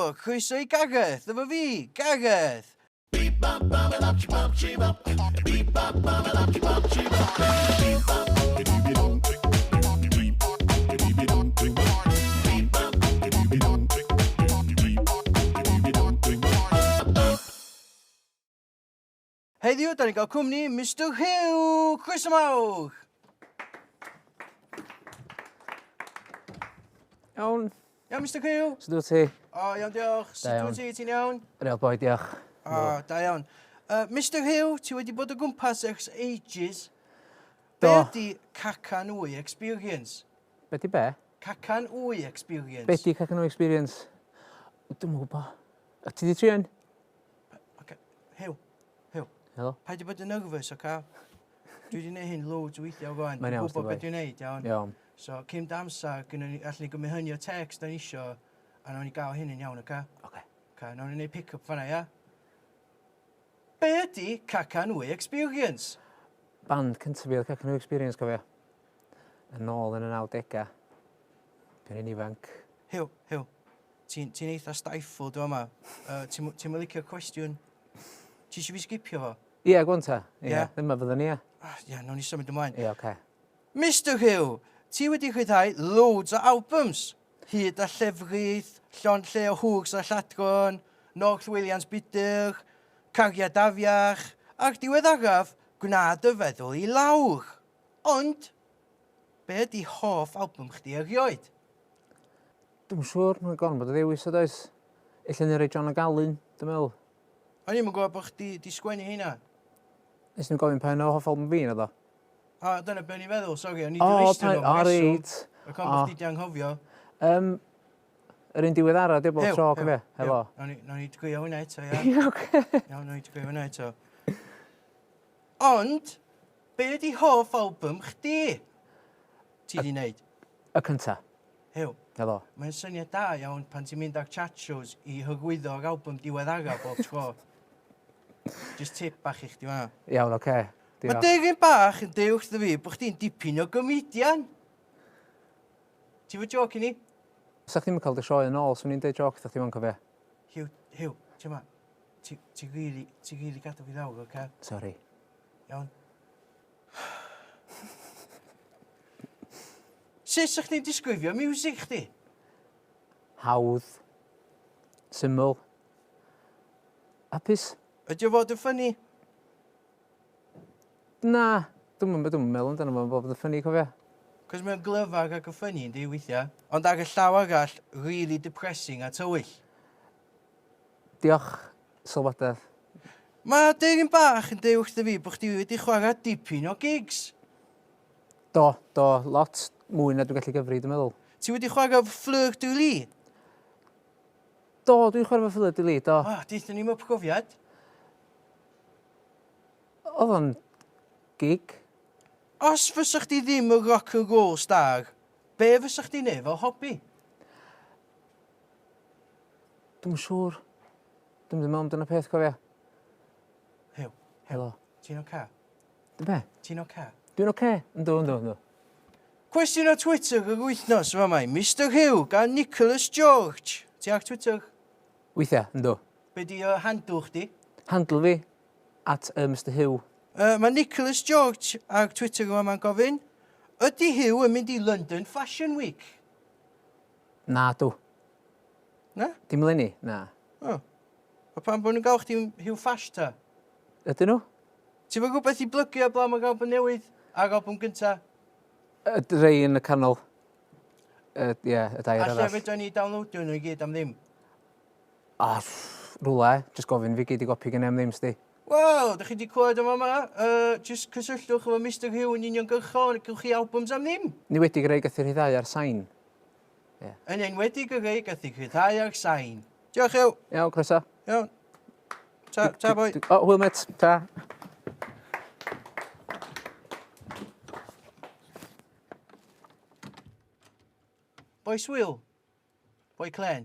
Helo, croeso i Gareth, efo fi, Gareth. Heddiw, da ni'n cael cwmni Mister Huw! Croeso mawr! Iawn. Iawn, Mister Huw? Sut wyt ti? O, iawn, diolch. Sut wyt ti? Ti'n iawn? Real boi, diolch. O, da iawn. Uh, Mister Huw, ti wedi bod o gwmpas ers ages. Do. Be ydi cacan wy experience? Be di be? Cacan wy experience. Be di cacan wy experience? Dwi'm yn gwybod. Ti di trio un? Oce, Huw, Huw. Helo. Paid â bod yn nervous, oce? Dwi wedi gwneud hyn loads o weithiau o flaen. Mae'n iawn, Dwi'n gwybod beth dwi'n neud, iawn? Iawn. So, cyn dy amser, gynnon ni, allwn ni gymryd hynny o text da ni isio, a nawn ni gael hyn yn iawn, oce? Oce. Oce, nawn ni neud pick-up fanna, ia? Be ydi Cacan Wy Experience? Band cyntaf fi oedd Cacan Wy Experience, cofio. Yn ôl yn y 90au. Pan i'n ifanc. Huw, Huw, Ti'n ti eitha stifled o yma. Uh, Ti'n ti licio cwestiwn? Ti eisiau fi sgipio fo? Ie, yeah, gwan ta. Ie, yeah. Dyma fyddwn ni, ie. Ah, ie, yeah, nawn ni symud ymlaen. Ie, yeah, oce. Okay. Mr Huw, ti wedi rhyddhau loads o albums. Hyd a llefrith, llond lle o hwgs a lladron, North Walians Budr, Cariad Afiach, a'r diweddaraf, Gwna dy feddwl i lawr. Ond, be ydi hoff albwm chdi erioed? Dwi'm yn siŵr, mae'n gormod o ddewis o does? Ella ni roi John ag Alun, dwi'n meddwl. O'n i'm yn gwybod bod chdi 'di sgwennu heina. Nes nhw gofyn pa un o hoff album fi naddo? O, dyna be o'n i'n feddwl, sori, o'n i 'di restru nhw am reswm. O, reit. Rhaid ofn bod chdi 'di anghofio. Yym, yr un diweddara 'di o bob tro, cofia, hefo. Nawn ni, nawn ni dgwio hwnna eto, ia? Ie, oce. Iawn, nawn ni dgwio hwnna eto. Ond, be ydi hoff album chdi? Ti 'di neud? Y cynta. Huw. Helo. Mae'n syniad da iawn pan ti'n mynd ar chat shows i hyrwyddo'r albwm diweddara bob tro. Just tip bach i chdi fan'na. Iawn, oce. Okay. Mae deigryn bach yn deud wrtho fi bod chdi'n dipyn o gomedian. Ti fo joke i ni? Sa chdi'm yn cael dy sioe yn ôl, swn i'n deud joke wrtha chdi 'wan cofia. Huw, Huw, ti'n ma, ti, ti rili, ti rili gadw fi lawr, oce? Sori. Iawn. Sut sa chdi'n disgrifio miwsig chdi? Hawdd. Syml. Hapus. Ydy o fod yn ffyni? Na, dwi'm yn dwi'm yn meddwl amdano fo bod yn ffyni cofia. Cos mae'n glyfar ac yn ffyni yndi weithiau. Ond ar y llaw arall, really depressing a tywyll. Diolch, sylwadau. Mae deigryn bach yn deud wrtho fi bod chdi wedi chwarae dipyn o gigs. Do, do, lot mwy na dwi'n gallu gyfri, dwi'n meddwl. Ti wedi chwarae efo Fleur de Lis? Do, dwi'n chwarae efo Fleur de Lis, do. O, deutha ni am y profiad. Oedd o'n gig. Os fysa chdi ddim yn rock and roll star, be fysa chdi'n neud fel hobi? Dwi'm yn siŵr. Dwi'm 'di meddwl amdan y peth cofia. Huw. Helo. Ti'n oce? Dy be? Ti'n oce? Dwi'n oce. Yndw, yndw, yndw. Cwestiwn o Twitter yr wythnos yma mae Mister Huw gan Nicholas George. Ti ar Twitter? Weithiau, yndw. Be di uh, handle chdi? Handle fi, at uh, Mister Huw. Uh, mae Nicholas George ar Twitter yma mae'n gofyn, ydy Huw yn mynd i London Fashion Week? Na, dw. Na? Dim eleni, na. O. A pam bod nhw'n gael chdi Huw Ffash ta? Ydyn nhw? Ti efo rhywbeth i blygio heblaw am yr album newydd a'r album gynta? Y rei yn y canol. Ie, y dair arall. A lle fedra ni downloadio nhw i gyd am ddim? O, rhywle. Jyst gofyn fi gei di gopi gen i am ddim, sdi. Wel, da chi 'di clywed yn fama. Uh, jyst cysylltwch efo Mister Huw yn uniongyrchol a gewch chi albums am ddim. Ni wedi rei gath ei rhyddhau ar sain. Ie. Yn enwedig y rei gath ei rhyddhau ar sain. Diolch, Huw. Iawn, croeso. Iawn. Ta, ta boi. O, hwyl mêt. Ta. Boi swil. Boi clên.